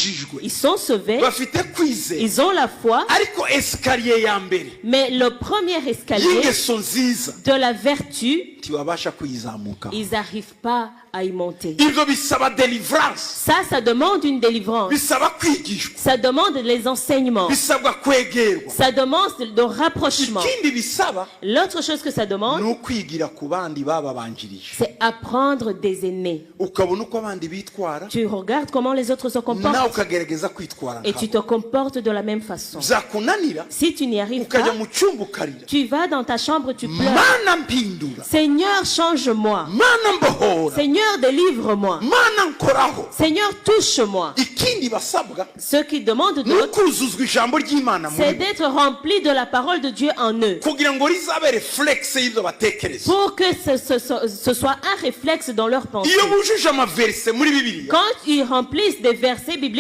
Barakijijwe. Ils sont sauvés, Bafite kwizera. Ils ont la foi, Ariko escalier ya mbere mais le premier escalier y'ingeso nziza de la vertu, ntibabasha kuyizamuka. Ils n'arrivent pas à y monter. Ibyo bisaba deliverance. Ça demande une délivrance. Bisaba kwigishwa. Ça demande les enseignements. Bisabwa kwegerwa. Ça demande de rapprochement. Ikindi bisaba L'autre chose que ça demande, ni ukwigira ku bandi bababanjirije. C'est apprendre des aînés. Ukabona uko abandi bitwara, Tu regardes comment les autres se nawe comportent ukagerageza kwitwara et tu nkabo. te comportes de la même façon. Byakunanira, Si tu n'y arrives ukajya pas, mu cyumba ukarira. Tu vas dans ta chambre, tu pleures. Mana mpindura. Seigneur, change-moi. Mana mbohora. Seigneur, délivre-moi. Mana nkoraho. Seigneur, touche-moi. Ikindi basabwa Ce qui demande ni d'autre, ukuzuzwa ijambo ry'Imana muri c'est bo, d'être rempli de la parole de Dieu en eux. Kugira ngo rizabe réflexe y'ibyo batekereza. Pour que ce soit un réflexe dans leur pensée. Iyo bujuje amaversets muri Bibiliya, Quand ils remplissent des versets bibliques,